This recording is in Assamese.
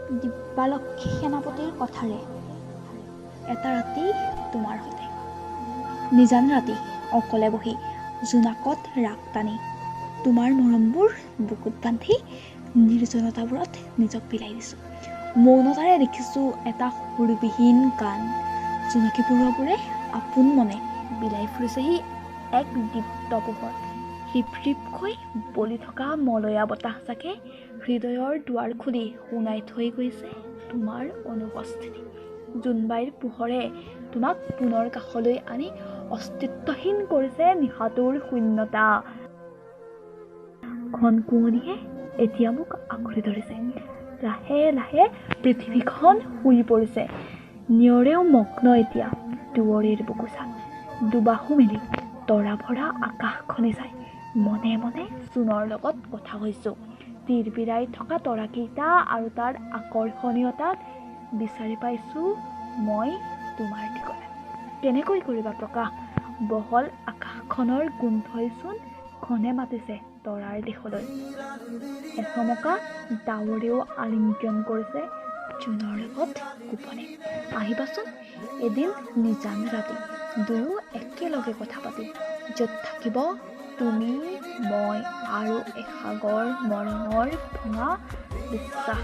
দিব্যালক্ষী সেনাপতিৰ কথাৰে এটা ৰাতি তোমাৰ সতে। নিজান ৰাতি অকলে বহি জোনাকত ৰাগ টানি তোমাৰ মৰমবোৰ বুকুত বান্ধি নিৰ্জনতাবোৰত নিজক বিলাই দিছোঁ। মৌনতাৰে দেখিছোঁ এটা সুৰবিহীন গান। জোনাকী পৰুৱাবোৰে আপোন মনে বিলাই ফুৰিছেহি এক দীপ্ত পোহৰ। ৰিপ ৰিপকৈ বলি থকা মলয়া বতাহজাকে হৃদয়ৰ দুৱাৰ খুলি শুনাই থৈ গৈছে তোমাৰ অনুপস্থিতি। জোনবাইৰ পোহৰে তোমাক পুনৰ কাষলৈ আনি অস্তিত্বহীন কৰিছে নিশাটোৰ শূন্যতা। ঘন কুঁৱলীয়ে এতিয়া মোক আগুৰি ধৰিছে। লাহে লাহে পৃথিৱীখন শুই পৰিছে। নিয়ৰেও মগ্ন এতিয়া দুৱৰীৰ বুকুচাত। দুবাহু মেলি তৰা ভৰা আকাশখনি চাই মনে মনে জোনৰ লগত কথা কৈছোঁ। তিৰবিৰাই থকা তৰাকেইটা আৰু তাৰ আকৰ্ষণীয়তাত বিচাৰি পাইছোঁ মই তোমাৰ ঠিকনা। কেনেকৈ কৰিবা প্ৰকাশ? বহল আকাশখনৰ গোন্ধইচোন ক্ষণে মাতিছে তৰাৰ দেশলৈ। এচমকা ডাৱৰেও আলিংগন কৰিছে জোনৰ লগত গোপনে। আহিবাচোন এদিন নিজান ৰাতি, দুয়ো একেলগে কথা পাতিম, য'ত থাকিব তুমি, মই আৰু এসাগৰ মৰমৰ ভঙা বিশ্বাস।